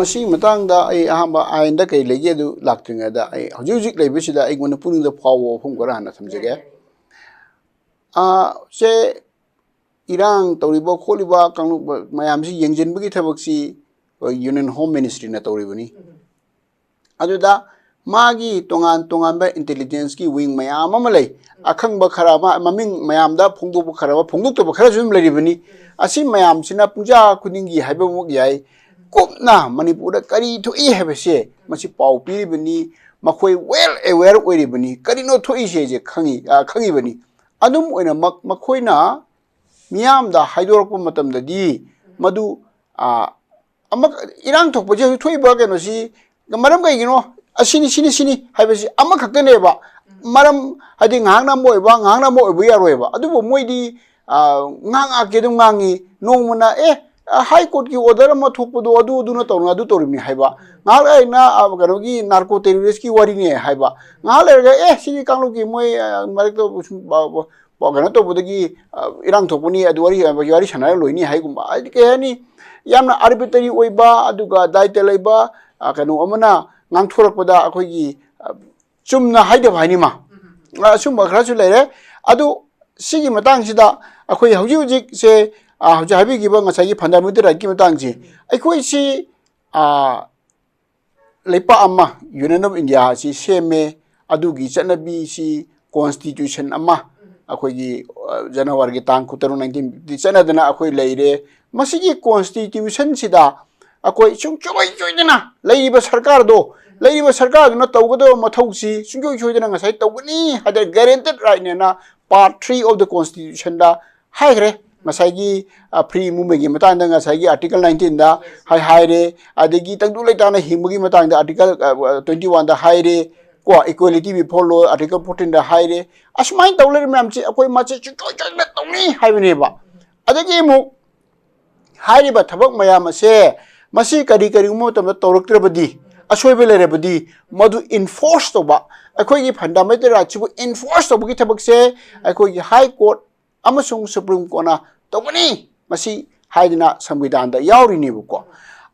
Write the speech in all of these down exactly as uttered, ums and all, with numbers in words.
ꯃꯁꯤꯒꯤ ꯃꯇꯥꯡꯗ ꯑꯩ ꯑꯍꯥꯟꯕ ꯑꯥꯏꯟꯗ ꯀꯩ ꯂꯩꯒꯦ ꯑꯗꯨ ꯂꯥꯛꯇ꯭ꯔꯤꯉꯩꯗ, ꯑꯩ ꯍꯧꯖꯤꯛ ꯍꯧꯖꯤꯛ ꯂꯩꯕꯁꯤꯗ ꯑꯩꯉꯣꯟꯗ ꯄꯨꯛꯅꯤꯡꯗ ꯐꯥꯎꯕ ꯋꯥꯐꯝ ꯈꯔ ꯍꯥꯟꯅ ꯊꯝꯖꯒꯦ꯫ ꯑꯥ, ꯁꯦ, ꯏꯔꯥꯡ ꯇꯧꯔꯤꯕ ꯈꯣꯠꯂꯤꯕ ꯀꯥꯡꯂꯨꯞ ꯃꯌꯥꯝꯁꯤ ꯌꯦꯡꯁꯤꯟꯕꯒꯤ ꯊꯕꯛꯁꯤ ꯑꯩꯈꯣꯏ Union Home Ministryꯅ ꯇꯧꯔꯤꯕꯅꯤ꯫ ꯑꯗꯨꯗ ꯃꯥꯒꯤ ꯇꯣꯉꯥꯟ ꯇꯣꯉꯥꯟꯕ intelligenceꯀꯤ wing ꯃꯌꯥꯝ ꯑꯃ ꯂꯩ꯫ ꯑꯈꯪꯕ ꯈꯔ ꯑꯃ, ꯃꯃꯤꯡ ꯃꯌꯥꯝꯗ ꯐꯣꯡꯗꯣꯛꯄ ꯈꯔ ꯑꯃ, ꯐꯣꯡꯗꯣꯛꯇꯕ ꯈꯔꯁꯨ ꯑꯗꯨꯝ ꯂꯩꯔꯤꯕꯅꯤ꯫ ꯑꯁꯤ ꯃꯌꯥꯝꯁꯤꯅ ꯄꯨꯡꯖꯥ ꯈꯨꯗꯤꯡꯒꯤ ꯍꯥꯏꯕꯃꯛ ꯌꯥꯏ, ꯀꯨꯞꯅ ꯃꯅꯤꯄꯨꯔꯗ ꯀꯔꯤ ꯊꯣꯛꯏ ꯍꯥꯏꯕꯁꯦ ꯃꯁꯤ ꯄꯥꯎ ꯄꯤꯔꯤꯕꯅꯤ꯫ ꯃꯈꯣꯏ well aware ꯑꯣꯏꯔꯤꯕꯅꯤ, ꯀꯔꯤꯅꯣ ꯊꯣꯛꯏꯁꯦ ꯈꯪꯉꯤ, ꯑ, ꯈꯪꯉꯤꯕꯅꯤ꯫ ꯑꯗꯨꯝ ꯑꯣꯏꯅꯃꯛ ꯃꯈꯣꯏꯅ ꯃꯤꯌꯥꯝꯗ ꯍꯥꯏꯗꯣꯔꯛꯄ ꯃꯇꯝꯗꯗꯤ ꯃꯗꯨ, ꯑ, ꯑꯃ, ꯏꯔꯥꯡ ꯊꯣꯛꯄꯁꯦ ꯍꯧꯖꯤꯛ ꯊꯣꯛꯏꯕ ꯀꯩꯅꯣꯁꯤ ꯃꯔꯝ ꯀꯩꯒꯤꯅꯣ, ꯑꯁꯤꯅꯤ, ꯁꯤꯅꯤ, ꯁꯤꯅꯤ ꯍꯥꯏꯕꯁꯤ ꯑꯃꯈꯛꯇꯅꯦꯕ꯫ ꯃꯔꯝ ꯍꯥꯏꯗꯤ ꯉꯥꯏꯍꯥꯛꯅ ꯑꯃ ꯑꯣꯏꯕ, ꯉꯥꯏꯍꯥꯛꯅ ꯑꯃ ꯑꯣꯏꯕ ꯌꯥꯔꯣꯏꯕ꯫ ꯑꯗꯨꯕꯨ ꯃꯣꯏꯗꯤ, ꯑ, ꯉꯥꯡꯉꯛꯀꯦ ꯑꯗꯨꯝ ꯉꯥꯡꯉꯤ꯫ ꯅꯣꯡꯃꯅ, ꯑꯦ, High Courtꯀꯤ order ꯑꯃ ꯊꯣꯛꯄꯗꯣ ꯑꯗꯨ, ꯑꯗꯨꯅ ꯇꯧꯔꯅ ꯑꯗꯨ ꯇꯧꯔꯤꯕꯅꯤ ꯍꯥꯏꯕ꯫ ꯉꯥꯏꯍꯥꯛ ꯂꯩꯔꯒ, ꯑ, ꯀꯩꯅꯣꯒꯤ narco terroristꯀꯤ ꯋꯥꯔꯤꯅꯦ ꯍꯥꯏꯕ꯫ ꯉꯥꯏꯍꯥꯛ ꯂꯩꯔꯒ, ꯑꯦ, ꯁꯤꯗꯤ ꯀꯥꯡꯂꯨꯞꯀꯤ ꯃꯣꯏ, ꯑ, ꯃꯔꯛꯇ ꯁꯨꯝ, ꯑ, ꯀꯩꯅꯣ ꯇꯧꯕꯗꯒꯤ, ꯑ, ꯏꯔꯥꯡ ꯊꯣꯛꯄꯅꯤ, ꯑꯗꯨ ꯋꯥꯔꯤ, ꯋꯥꯔꯤ ꯁꯥꯟꯅꯔ ꯂꯣꯏꯅꯤ ꯍꯥꯏꯒꯨꯝꯕ꯫ ꯍꯥꯏꯗꯤ ꯀꯩ ꯍꯥꯏꯅꯤ, ꯌꯥꯝꯅ arbitrary ꯑꯣꯏꯕ, ꯑꯗꯨꯒ ꯗꯥꯏꯇ ꯂꯩꯕ, ꯑ, ꯀꯩꯅꯣ ꯑꯃꯅ ꯉꯥꯡꯊꯣꯔꯛꯄꯗ ꯑꯩꯈꯣꯏꯒꯤ, ꯑ, ꯆꯨꯝꯅ ꯍꯥꯏꯗꯕ ꯍꯥꯏꯅꯤꯃ꯫ ꯑ, ꯑꯁꯨꯝꯕ ꯈꯔꯁꯨ ꯂꯩꯔꯦ꯫ ꯑꯗꯨ ꯁꯤꯒꯤ ꯃꯇꯥꯡꯁꯤꯗ ꯑꯩꯈꯣꯏ ꯍꯧꯖꯤꯛ ꯍꯧꯖꯤꯛꯁꯦ, ꯑ, ꯍꯧꯖꯤꯛ ꯍꯥꯏꯕꯤꯈꯤꯕ ꯉꯁꯥꯏꯒꯤ fundamental rightꯀꯤ ꯃꯇꯥꯡꯁꯦ, ꯑꯩꯈꯣꯏꯁꯤ, ꯑ, ꯂꯩꯄꯥꯛ ꯑꯃ, Union of India ꯑꯁꯤ ꯁꯦꯝꯃꯦ, ꯑꯗꯨꯒꯤ ꯆꯠꯅꯕꯤꯁꯤ constitution ꯑꯃ, ꯑꯩꯈꯣꯏꯒꯤ, ꯑ, ꯖꯅꯋꯥꯔꯤꯒꯤ ꯇꯥꯡ ꯀꯨꯟꯇꯔꯨꯛ, nineteen fifty ꯆꯠꯅꯗꯅ ꯑꯩꯈꯣꯏ ꯂꯩꯔꯦ꯫ ꯃꯁꯤꯒꯤ constitutionꯁꯤꯗ ꯑꯩꯈꯣꯏ ꯁꯨꯡꯁꯣꯏ ꯁꯣꯏꯗꯅ ꯂꯩꯔꯤꯕ ꯁꯔꯀꯥꯔꯗꯣ, ꯂꯩꯔꯤꯕ ꯁꯔꯀꯥꯔꯗꯨꯅ ꯇꯧꯒꯗꯕ ꯃꯊꯧꯁꯤ ꯁꯨꯡꯁꯣꯏ ꯁꯣꯏꯗꯅ ꯉꯁꯥꯏ ꯇꯧꯒꯅꯤ ꯍꯥꯏꯗꯅ guaranteed rightꯅꯦꯅ part three of the constitutionꯗ ꯍꯥꯏꯈ꯭ꯔꯦ꯫ ꯉꯁꯥꯏꯒꯤ, ꯑ, free movementꯀꯤ ꯃꯇꯥꯡꯗ ꯉꯁꯥꯏꯒꯤ article nineteenꯗ ꯍꯥꯏ-, ꯍꯥꯏꯔꯦ, ꯑꯗꯒꯤ ꯇꯪꯗꯨ ꯂꯩꯇꯥꯅ ꯍꯤꯡꯕꯒꯤ ꯃꯇꯥꯡꯗ article, ꯑ, twenty oneꯗ ꯍꯥꯏꯔꯦ, ꯀꯣ, equality before law article fourteenꯗ ꯍꯥꯏꯔꯦ꯫ ꯑꯁꯨꯃꯥꯏꯅ ꯇꯧ ꯂꯩꯔ ꯃꯌꯥꯝꯁꯦ ꯑꯩꯈꯣꯏ ꯃꯁꯤ ꯁꯨꯡꯁꯣꯏ ꯁꯣꯏꯗꯅ ꯇꯧꯅꯤ ꯍꯥꯏꯕꯅꯦꯕ꯫ ꯑꯗꯒꯤ ꯑꯃꯨꯛ ꯍꯥꯏꯔꯤꯕ ꯊꯕꯛ ꯃꯌꯥꯝ ꯑꯁꯦ ꯃꯁꯤ ꯀꯔꯤ ꯀꯔꯤꯒꯨꯝꯕ ꯃꯇꯝꯗ ꯇꯧꯔꯛꯇ꯭ꯔꯕꯗꯤ, ꯑꯁꯣꯏꯕ ꯂꯩꯔꯕꯗꯤ ꯃꯗꯨ enforce ꯇꯧꯕ, ꯑꯩꯈꯣꯏꯒꯤ fundamental rightꯁꯤꯕꯨ enforce ꯇꯧꯕꯒꯤ ꯊꯕꯛꯁꯦ ꯑꯩꯈꯣꯏꯒꯤ High Court ꯑꯃꯁꯨꯡ Supreme Courtꯅ ꯇꯧꯒꯅꯤ꯫ ꯃꯁꯤ ꯍꯥꯏꯗꯅ ꯁꯪꯕꯤꯙꯥꯟꯗ ꯌꯥꯎꯔꯤꯅꯦꯕꯀꯣ꯫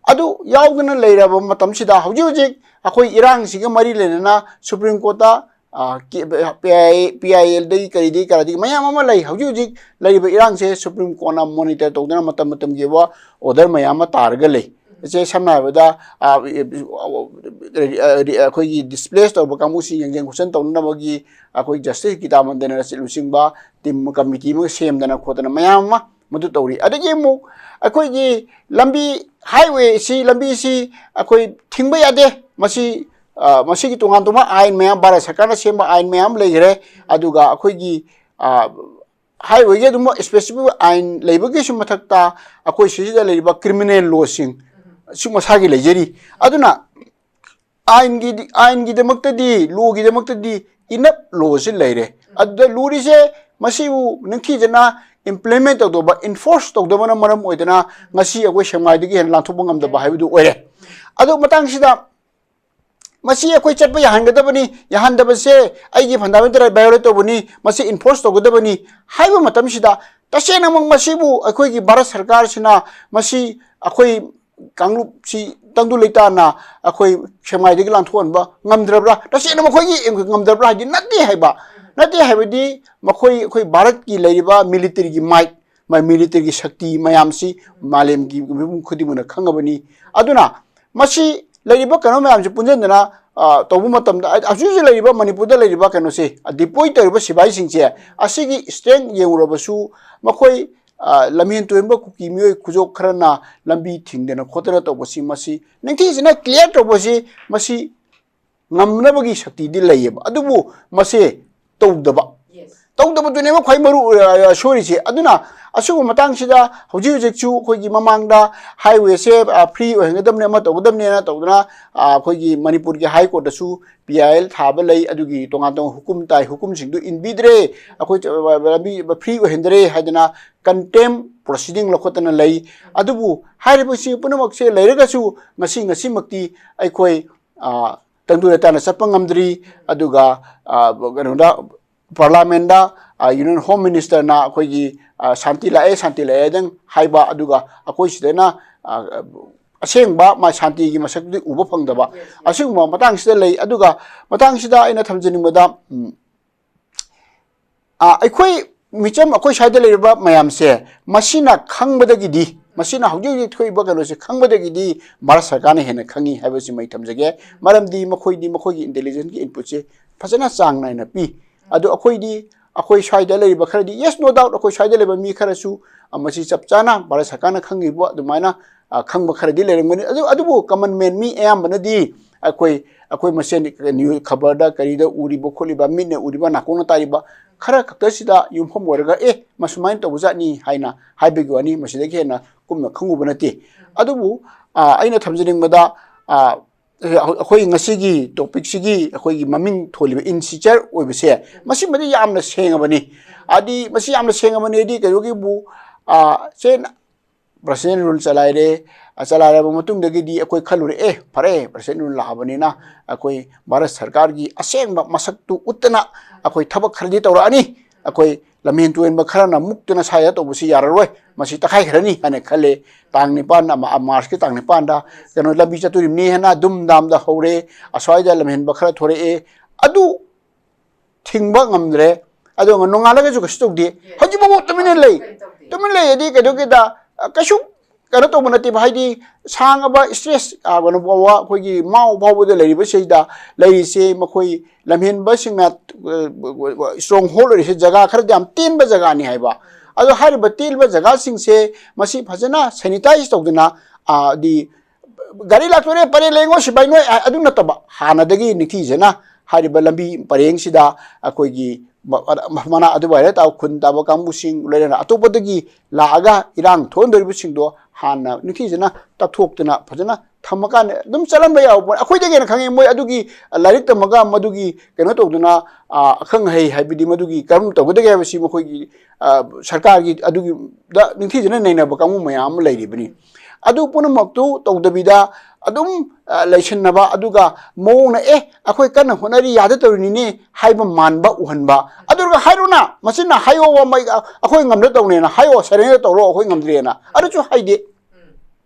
ꯑꯗꯨ ꯌꯥꯎꯗꯅ ꯂꯩꯔꯕ ꯃꯇꯝꯁꯤꯗ, ꯍꯧꯖꯤꯛ ꯍꯧꯖꯤꯛ ꯑꯩꯈꯣꯏ ꯏꯔꯥꯡꯁꯤꯒ ꯃꯔꯤ ꯂꯩꯅꯅ ꯁꯨꯄ꯭ꯔꯤꯝ ꯀꯣꯔꯠꯇ ꯄꯤ ꯑꯥꯏ ꯑꯦꯜꯗꯒꯤ ꯀꯔꯤꯗꯒꯤ ꯀꯔꯥꯗꯒꯤ ꯃꯌꯥꯝ ꯑꯃ ꯂꯩ꯫ ꯍꯧꯖꯤꯛ ꯍꯧꯖꯤꯛ ꯂꯩꯔꯤꯕ ꯏꯔꯥꯡꯁꯦ ꯁꯨꯄ꯭ꯔꯤꯝ ꯀꯣꯔꯠꯅ ꯃꯣꯅꯤꯇꯔ ꯇꯧꯗꯅ ꯃꯇꯝ ꯃꯇꯝꯒꯤ ꯑꯣꯏꯕ ꯑꯣꯔꯗꯔ ꯃꯌꯥꯝ ꯑꯃ ꯇꯥꯔꯒ ꯂꯩ꯫ ꯁꯦ ꯁꯝꯅ ꯍꯥꯏꯔꯕꯗ, ꯑꯩꯈꯣꯏꯒꯤ ꯗꯤꯁꯄ꯭ꯂꯦꯁ ꯇꯧꯔꯕ ꯀꯥꯡꯕꯨꯁꯤꯡ ꯌꯦꯡꯁꯤꯟ ꯈꯣꯠꯆꯟ ꯇꯧꯅꯅꯕꯒꯤ ꯑꯩꯈꯣꯏ ꯖꯁꯇꯤꯁ ꯒꯤꯇꯥꯃꯟꯗꯅ ꯂꯨꯆꯤꯡꯕ ꯇꯤꯝ ꯀꯃꯤꯇꯤ ꯑꯃ ꯁꯦꯝꯗꯅ ꯈꯣꯠꯇꯅ ꯃꯌꯥꯝ ꯑꯃ ꯃꯗꯨ ꯇꯧꯔꯤ꯫ ꯑꯗꯒꯤ ꯑꯃꯨꯛ ꯑꯩꯈꯣꯏꯒꯤ ꯂꯝꯕꯤ, ꯍꯥꯏꯋꯦ ꯑꯁꯤ, ꯂꯝꯕꯤꯁꯤ ꯑꯩꯈꯣꯏ ꯊꯤꯡꯕ ꯌꯥꯗꯦ꯫ ꯃꯁꯤ, ꯑ, ꯃꯁꯤꯒꯤ ꯇꯣꯉꯥꯟ ꯇꯣꯉꯥꯟꯕ ꯑꯥꯏꯟ ꯃꯌꯥꯝ, ꯚꯥꯔꯠ ꯁꯔꯀꯥꯔꯅ ꯁꯦꯝꯕ ꯑꯥꯏꯟ ꯃꯌꯥꯝ ꯂꯩꯈ꯭ꯔꯦ꯫ ꯑꯗꯨꯒ ꯑꯩꯈꯣꯏꯒꯤ, ꯑ, ꯍꯥꯏꯋꯦꯒꯤ ꯑꯗꯨꯝ ꯁ꯭ꯄꯦꯁꯤꯐꯤꯛ ꯑꯥꯏꯟ ꯂꯩꯕꯒꯤꯁꯨ ꯃꯊꯛꯇ ꯑꯩꯈꯣꯏ ꯁꯤꯁꯤꯗ ꯂꯩꯔꯤꯕ ꯀ꯭ꯔꯤꯃꯤꯅꯦꯜ ꯂꯣꯁꯤꯡ ꯁꯨ ꯃꯁꯥꯒꯤ ꯂꯩꯖꯔꯤ꯫ ꯑꯗꯨꯅ ꯑꯥꯏꯟꯒꯤꯗꯤ, ꯑꯥꯏꯟꯒꯤꯗꯃꯛꯇꯗꯤ, ꯂꯣꯒꯤꯗꯃꯛꯇꯗꯤ ꯏꯅꯞ ꯂꯣꯁꯤ ꯂꯩꯔꯦ꯫ ꯑꯗꯨꯗ ꯂꯨꯔꯤꯁꯦ ꯃꯁꯤꯕꯨ ꯅꯤꯡꯊꯤꯖꯅ ꯏꯝꯄ꯭ꯂꯤꯃꯦꯟ ꯇꯧꯗꯕ, ꯏꯟꯐꯣꯔꯁ ꯇꯧꯗꯕꯅ ꯃꯔꯝ ꯑꯣꯏꯗꯅ ꯉꯁꯤ ꯑꯩꯈꯣꯏ ꯁꯦꯛꯃꯥꯏꯗꯒꯤ ꯍꯦꯟꯅ ꯂꯥꯟꯊꯣꯛꯄ ꯉꯝꯗꯕ ꯍꯥꯏꯕꯗꯨ ꯑꯣꯏꯔꯦ꯫ ꯑꯗꯨ ꯃꯇꯥꯡꯁꯤꯗ ꯃꯁꯤ ꯑꯩꯈꯣꯏ ꯆꯠꯄ ꯌꯥꯍꯟꯒꯗꯕꯅꯤ, ꯌꯥꯍꯟꯗꯕꯁꯦ ꯑꯩꯒꯤ ꯐꯟꯗꯥꯃꯦꯟꯇꯦꯜ ꯔꯥꯏꯠ ꯚꯥꯏꯑꯣꯂꯦꯠ ꯇꯧꯕꯅꯤ, ꯃꯁꯤ ꯏꯟꯐꯣꯔꯁ ꯇꯧꯒꯗꯕꯅꯤ ꯍꯥꯏꯕ ꯃꯇꯝꯁꯤꯗ, ꯇꯁꯦꯡꯅꯃꯛ ꯃꯁꯤꯕꯨ ꯑꯩꯈꯣꯏꯒꯤ ꯚꯥꯔꯠ ꯁꯔꯀꯥꯔꯁꯤꯅ ꯃꯁꯤ ꯑꯩꯈꯣꯏ ꯀꯥꯡꯂꯨꯞꯁꯤ ꯇꯪꯗꯨ ꯂꯩꯇꯥꯅ ꯑꯩꯈꯣꯏ ꯁꯦꯛꯃꯥꯏꯗꯒꯤ ꯂꯥꯟꯊꯣꯛꯍꯟꯕ ꯉꯝꯗ꯭ꯔꯕ꯭ꯔꯥ? ꯇꯁꯦꯡꯅ ꯃꯈꯣꯏꯒꯤ ꯉꯝꯗ꯭ꯔꯕ꯭ꯔꯥ ꯍꯥꯏꯗꯤ ꯅꯠꯇꯦ ꯍꯥꯏꯕ, ꯅꯠꯇꯦ ꯍꯥꯏꯕꯗꯤ ꯃꯈꯣꯏ, ꯑꯩꯈꯣꯏ ꯚꯥꯔꯠꯀꯤ ꯂꯩꯔꯤꯕ ꯃꯤꯂꯤꯇꯔꯤꯒꯤ ꯃꯥꯏꯠ, ꯃꯥꯏ ꯃꯤꯂꯤꯇꯔꯤꯒꯤ ꯁꯛꯇꯤ ꯃꯌꯥꯝꯁꯤ ꯃꯥꯂꯦꯝꯒꯤ ꯃꯤꯄꯨꯝ ꯈꯨꯗꯤꯡꯃꯛꯅ ꯈꯪꯉꯕꯅꯤ꯫ ꯑꯗꯨꯅ ꯃꯁꯤ ꯂꯩꯔꯤꯕ ꯀꯩꯅꯣ ꯃꯌꯥꯝꯁꯦ ꯄꯨꯟꯁꯤꯟꯗꯅ, ꯑ, ꯇꯧꯕ ꯃꯇꯝꯗ, ꯑ, ꯍꯧꯖꯤꯛ ꯍꯧꯖꯤꯛ ꯂꯩꯔꯤꯕ ꯃꯅꯤꯄꯨꯔꯗ ꯂꯩꯔꯤꯕ ꯀꯩꯅꯣꯁꯦ, ꯑ, ꯗꯤꯄ꯭ꯂꯣꯏ ꯇꯧꯔꯤꯕ ꯁꯤꯐꯥꯏꯁꯤꯡꯁꯦ, ꯑꯁꯤꯒꯤ ꯁ꯭ꯇꯔꯦꯡ ꯌꯦꯡꯉꯨꯔꯕꯁꯨ ꯃꯈꯣꯏ, ꯑ, ꯂꯝꯍꯦꯟ ꯇꯨꯍꯦꯟꯕ ꯀꯨꯀꯤ ꯃꯤꯑꯣꯏ ꯈꯨꯖꯣꯞ ꯈꯔꯅ ꯂꯝꯕꯤ ꯊꯤꯡꯗꯅ ꯈꯣꯠꯇꯅ ꯇꯧꯕꯁꯤ, ꯃꯁꯤ ꯅꯤꯡꯊꯤꯖꯅ ꯀ꯭ꯂꯤꯌꯥꯔ ꯇꯧꯕꯁꯤ, ꯃꯁꯤ ꯉꯝꯅꯕꯒꯤ ꯁꯛꯇꯤꯗꯤ ꯂꯩꯌꯦꯕ, ꯑꯗꯨꯕꯨ ꯃꯁꯤ ꯇꯧꯗꯕ, ꯇꯧꯗꯕꯗꯨꯅꯦꯕ ꯈ꯭ꯋꯥꯏ ꯃꯔꯨ ꯑꯣꯏ-, ꯁꯣꯏꯔꯤꯁꯦ꯫ ꯑꯗꯨꯅ ꯑꯁꯤꯒꯨꯝꯕ ꯃꯇꯥꯡꯁꯤꯗ ꯍꯧꯖꯤꯛ ꯍꯧꯖꯤꯛꯁꯨ ꯑꯩꯈꯣꯏꯒꯤ ꯃꯃꯥꯡꯗ ꯍꯥꯏꯋꯦꯁꯦ, ꯑ, ꯐ꯭ꯔꯤ ꯑꯣꯏꯍꯟꯒꯗꯕꯅꯤ, ꯑꯃ ꯇꯧꯒꯗꯕꯅꯦꯅ ꯇꯧꯗꯅ, ꯑ, ꯑꯩꯈꯣꯏꯒꯤ ꯃꯅꯤꯄꯨꯔꯒꯤ ꯍꯥꯏ ꯀꯣꯔꯠꯇꯁꯨ ꯄꯤ ꯑꯥꯏ ꯑꯦꯜ ꯊꯥꯕ ꯂꯩ, ꯑꯗꯨꯒꯤ ꯇꯣꯉꯥꯟ ꯇꯣꯉꯥꯟꯕ ꯍꯨꯀꯨꯝ ꯇꯥꯏ, ꯍꯨꯀꯨꯝꯁꯤꯡꯗꯨ ꯏꯟꯕꯤꯗ꯭ꯔꯦ, ꯑꯩꯈꯣꯏ, ꯑ, ꯂꯝꯕꯤ ꯐ꯭ꯔꯤ ꯑꯣꯏꯍꯟꯗ꯭ꯔꯦ ꯍꯥꯏꯗꯅ ꯀꯟꯇꯦꯝ ꯄ꯭ꯔꯣꯁꯤꯗꯤꯡ ꯂꯧꯈꯠꯇꯅ ꯂꯩ꯫ ꯑꯗꯨꯕꯨ ꯍꯥꯏꯔꯤꯕꯁꯤ ꯄꯨꯝꯅꯃꯛꯁꯦ ꯂꯩꯔꯒꯁꯨ ꯉꯁꯤ, ꯉꯁꯤꯃꯛꯇꯤ ꯑꯩꯈꯣꯏ, ꯑ, ꯇꯪꯗꯨ ꯂꯩꯇꯥꯅ ꯆꯠꯄ ꯉꯝꯗ꯭ꯔꯤ꯫ ꯑꯗꯨꯒ, ꯑ, ꯀꯩꯅꯣꯗ, ꯄꯥꯔꯂꯥꯃꯦꯟꯗ, ꯑ, ꯌꯨꯅꯤꯌꯟ ꯍꯣꯝ ꯃꯤꯅꯤꯁꯇꯔꯅ ꯑꯩꯈꯣꯏꯒꯤ, ꯑ, ꯁꯥꯟꯇꯤ ꯂꯥꯛꯑꯦ, ꯁꯥꯟꯇꯤ ꯂꯥꯛꯑꯦꯗꯪ ꯍꯥꯏꯕ, ꯑꯗꯨꯒ ꯑꯩꯈꯣꯏ ꯁꯤꯗꯅ, ꯑ, ꯑꯁꯦꯡꯕ ꯃꯥ ꯁꯥꯟꯇꯤꯒꯤ ꯃꯁꯛꯇꯨꯗꯤ ꯎꯕ ꯐꯪꯗꯕ ꯑꯁꯤꯒꯨꯝꯕ ꯃꯇꯥꯡꯁꯤꯗ ꯂꯩ꯫ ꯑꯗꯨꯒ ꯃꯇꯥꯡꯁꯤꯗ ꯑꯩꯅ ꯊꯝꯖꯅꯤꯡꯕꯗ, ꯎꯝ, ꯑ, ꯑꯩꯈꯣꯏ ꯃꯤꯆꯝ, ꯑꯩꯈꯣꯏ ꯁ꯭ꯋꯥꯏꯗ ꯂꯩꯔꯤꯕ ꯃꯌꯥꯝꯁꯦ, ꯃꯁꯤꯅ ꯈꯪꯕꯗꯒꯤꯗꯤ, ꯃꯁꯤꯅ ꯍꯧꯖꯤꯛ ꯍꯧꯖꯤꯛ ꯊꯣꯛꯏꯕ ꯀꯩꯅꯣꯁꯦ ꯈꯪꯕꯗꯒꯤꯗꯤ ꯚꯥꯔꯠ ꯁꯔꯀꯥꯔꯅ ꯍꯦꯟꯅ ꯈꯪꯉꯤ ꯍꯥꯏꯕꯁꯤꯃ ꯑꯩ ꯊꯝꯖꯒꯦ꯫ ꯃꯔꯝꯗꯤ ꯃꯈꯣꯏꯗꯤ ꯃꯈꯣꯏꯒꯤ intelligence ꯀꯤ input ꯁꯦ ꯐꯖꯅ ꯆꯥꯡ ꯅꯥꯏꯅ ꯄꯤ꯫ ꯑꯗꯣ ꯑꯩꯈꯣꯏꯗꯤ, ꯑꯩꯈꯣꯏ ꯁ꯭ꯋꯥꯏꯗ ꯂꯩꯔꯤꯕ ꯈꯔꯗꯤ, yes, no doubt, ꯑꯩꯈꯣꯏ ꯁ꯭ꯋꯥꯏꯗ ꯂꯩꯕ ꯃꯤ ꯈꯔꯁꯨ, ꯑ, ꯃꯁꯤ ꯆꯞ ꯆꯥꯅ ꯚꯥꯔꯠ ꯁꯔꯀꯥꯔꯅ ꯈꯪꯉꯤꯕ ꯑꯗꯨꯃꯥꯏꯅ, ꯑ, ꯈꯪꯕ ꯈꯔꯗꯤ ꯂꯩꯔꯝꯒꯅꯤ꯫ ꯑꯗꯨ, ꯑꯗꯨꯕꯨ common man ꯃꯤ ꯑꯌꯥꯝꯕꯅꯗꯤ ꯑꯩꯈꯣꯏ, ꯑꯩꯈꯣꯏ ꯃꯁꯦꯟ news ꯈꯕꯔꯗ ꯀꯔꯤꯗ ꯎꯔꯤꯕ ꯈꯣꯠꯂꯤꯕ, ꯃꯤꯠꯅ ꯎꯔꯤꯕ, ꯅꯥꯀꯣꯡꯅ ꯇꯥꯔꯤꯕ ꯈꯔ ꯈꯛꯇꯁꯤꯗ ꯌꯨꯝꯐꯝ ꯑꯣꯏꯔꯒ, "ꯑꯦ, ꯃꯁꯨꯃꯥꯏꯅ ꯇꯧꯕꯖꯥꯠꯅꯤ" ꯍꯥꯏꯅ ꯍꯥꯏꯕꯒꯤ ꯋꯥꯅꯤ, ꯃꯁꯤꯗꯒꯤ ꯍꯦꯟꯅ ꯀꯨꯞꯅ ꯈꯪꯉꯨꯕ ꯅꯠꯇꯦ꯫ ꯑꯗꯨꯕꯨ, ꯑ, ꯑꯩꯅ ꯊꯝꯖꯅꯤꯡꯕꯗ, ꯑ, ꯑꯩꯈꯣꯏ ꯉꯁꯤꯒꯤ topic ꯁꯤꯒꯤ ꯑꯩꯈꯣꯏꯒꯤ ꯃꯃꯤꯡ ꯊꯣꯜꯂꯤꯕ INSEECHAR ꯑꯣꯏꯕꯁꯦ, ꯃꯁꯤꯃꯗꯤ ꯌꯥꯝꯅ ꯁꯦꯡꯉꯕꯅꯤ꯫ ꯍꯥꯏꯗꯤ ꯃꯁꯤ ꯌꯥꯝꯅ ꯁꯦꯡꯉꯕꯅꯤ ꯍꯥꯏꯗꯤ ꯀꯩꯅꯣꯒꯤꯕꯨ, ꯑ, ꯁꯦ president rule ꯆꯂꯥꯏꯔꯦ, ꯑ, ꯆꯂꯥꯏꯔꯕ ꯃꯇꯨꯡꯗꯒꯤꯗꯤ ꯑꯩꯈꯣꯏ ꯈꯜꯂꯨꯔꯦ, "ꯑꯦ, ꯐꯔꯦ, president rule ꯂꯥꯛꯑꯕꯅꯤꯅ ꯑꯩꯈꯣꯏ ꯚꯥꯔꯠ ꯁꯔꯀꯥꯔꯒꯤ ꯑꯁꯦꯡꯕ ꯃꯁꯛꯇꯨ ꯎꯠꯇꯅ ꯑꯩꯈꯣꯏ ꯊꯕꯛ ꯈꯔꯗꯤ ꯇꯧꯔꯛꯑꯅꯤ, ꯑꯩꯈꯣꯏ ꯂꯝꯍꯦꯟ ꯇꯨꯍꯦꯟꯕ ꯈꯔꯅ ꯃꯨꯛꯇꯅ ꯁꯥꯏꯗ ꯇꯧꯕꯁꯤ ꯌꯥꯔꯔꯣꯏ, ꯃꯁꯤ ꯇꯛꯈꯥꯏꯈ꯭ꯔꯅꯤ" ꯍꯥꯏꯅ ꯈꯜꯂꯦ꯫ ꯇꯥꯡ ꯅꯤꯄꯥꯟ ꯑꯃ, ꯃꯥꯔꯆꯀꯤ ꯇꯥꯡ ꯅꯤꯄꯥꯟꯗ ꯀꯩꯅꯣ ꯂꯝꯕꯤ ꯆꯠꯇꯣꯔꯤꯕꯅꯤ ꯍꯥꯏꯅ ꯗꯨꯝ ꯗꯥꯝꯗ ꯍꯧꯔꯦ꯫ ꯑꯁ꯭ꯋꯥꯏꯗ ꯂꯝꯍꯦꯟꯕ ꯈꯔ ꯊꯣꯔꯛꯑꯦ, ꯑꯗꯨ ꯊꯤꯡꯕ ꯉꯝꯗ꯭ꯔꯦ꯫ ꯑꯗꯣ ꯅꯣꯡꯉꯥꯜꯂꯒꯁꯨ ꯀꯩꯁꯨ ꯇꯧꯗꯦ꯫ ꯍꯧꯖꯤꯛ ꯐꯥꯎꯕ ꯇꯨꯃꯤꯟꯅ ꯂꯩ꯫ ꯇꯨꯃꯤꯟ ꯂꯩ ꯑꯗꯤ ꯀꯩꯗꯧꯒꯦꯗ, ꯑ, ꯀꯩꯁꯨ ꯀꯩꯅꯣ ꯇꯧꯕ ꯅꯠꯇꯦꯕ꯫ ꯍꯥꯏꯗꯤ ꯁꯥꯡꯉꯕ stretch, ꯑ, ꯀꯩꯅꯣ ꯐꯥꯎꯕ, ꯑꯩꯈꯣꯏꯒꯤ ꯃꯥꯎ ꯐꯥꯎꯕꯗ ꯂꯩꯔꯤꯕꯁꯤꯗ ꯂꯩꯔꯤꯁꯦ ꯃꯈꯣꯏ ꯂꯝꯍꯦꯟꯕꯁꯤꯡꯅ, ꯑ, stronghold ꯑꯣꯏꯔꯤꯁꯦ ꯖꯒꯥ ꯈꯔꯗꯤ ꯌꯥꯝ ꯇꯦꯟꯕ ꯖꯒꯥꯅꯤ ꯍꯥꯏꯕ꯫ ꯑꯗꯣ ꯍꯥꯏꯔꯤꯕ ꯇꯦꯟꯕ ꯖꯒꯥꯁꯤꯡꯁꯦ ꯃꯁꯤ ꯐꯖꯅ sanitize ꯇꯧꯗꯅ, ꯑ, ꯗꯤ ꯒꯥꯔꯤ ꯂꯥꯛꯇꯣꯔꯦ, ꯄꯔꯦꯡ ꯂꯦꯡꯉꯣ ꯁꯤꯐꯥꯏ ꯅꯣꯏ, ꯑ-, ꯑꯗꯨ ꯅꯠꯇꯕ, ꯍꯥꯟꯅꯗꯒꯤ ꯅꯤꯡꯊꯤꯖꯅ ꯍꯥꯏꯔꯤꯕ ꯂꯝꯕꯤ ꯄꯔꯦꯡꯁꯤꯗ ꯑꯩꯈꯣꯏꯒꯤ ꯃ-, ꯃꯅꯥꯛ ꯑꯗꯨꯋꯥꯏꯗ ꯇꯥꯕ ꯈꯨꯟ ꯇꯥꯕ ꯀꯥꯡꯕꯨꯁꯤꯡ, ꯂꯣꯏꯅꯅ ꯑꯇꯣꯞꯄꯗꯒꯤ ꯂꯥꯛꯑꯒ ꯏꯔꯥꯡ ꯊꯣꯛꯍꯟꯗꯣꯔꯤꯕꯁꯤꯡꯗꯣ ꯍꯥꯟꯅ ꯅꯤꯡꯊꯤꯖꯅ ꯇꯛꯊꯣꯛꯇꯅ ꯐꯖꯅ ꯊꯝꯃꯀꯥꯟꯗ ꯑꯗꯨꯝ ꯆꯠꯂꯝꯕ ꯌꯥꯎꯕ꯫ ꯑꯩꯈꯣꯏꯗꯒꯤ ꯍꯦꯟꯅ ꯈꯪꯉꯦ꯫ ꯃꯣꯏ ꯑꯗꯨꯒꯤ ꯂꯥꯏꯔꯤꯛ ꯇꯝꯃꯒ ꯃꯗꯨꯒꯤ ꯀꯩꯅꯣ ꯇꯧꯗꯅ, ꯑ, ꯑꯈꯪ ꯑꯍꯩ ꯍꯥꯏꯕꯗꯤ ꯃꯗꯨꯒꯤ ꯀꯔꯝ ꯇꯧꯒꯗꯒꯦ ꯍꯥꯏꯕꯁꯤ ꯃꯈꯣꯏꯒꯤ, ꯑ, ꯁꯔꯀꯥꯔꯒꯤ ꯑꯗꯨꯒꯤꯗ ꯅꯤꯡꯊꯤꯖꯅ ꯅꯩꯅꯕ ꯀꯥꯡꯕꯨ ꯃꯌꯥꯝ ꯑꯃ ꯂꯩꯔꯤꯕꯅꯤ꯫ ꯑꯗꯨ ꯄꯨꯝꯅꯃꯛꯇꯨ ꯇꯧꯗꯕꯤꯗ ꯑꯗꯨꯝ, ꯑ, ꯂꯩꯁꯤꯟꯅꯕ, ꯑꯗꯨꯒ ꯃꯑꯣꯡꯅ, "ꯑꯦ, ꯑꯩꯈꯣꯏ ꯀꯟꯅ ꯍꯣꯠꯅꯔꯤ, ꯌꯥꯗ ꯇꯧꯔꯤꯅꯤꯅꯦ" ꯍꯥꯏꯕ ꯃꯥꯟꯕ ꯎꯍꯟꯕ꯫ ꯑꯗꯨꯒ ꯍꯥꯏꯔꯨꯅ, ꯃꯁꯤꯅ ꯍꯥꯏꯌꯣ, ꯋꯥ ꯃꯩ-, "ꯑꯩꯈꯣꯏ ꯉꯝꯗ ꯇꯧꯅꯦꯅ ꯍꯥꯏꯌꯣ, surrender ꯇꯧꯔꯣ, ꯑꯩꯈꯣꯏ ꯉꯝꯗ꯭ꯔꯦꯅ", ꯑꯗꯨꯁꯨ ꯍꯥꯏꯗꯦ꯫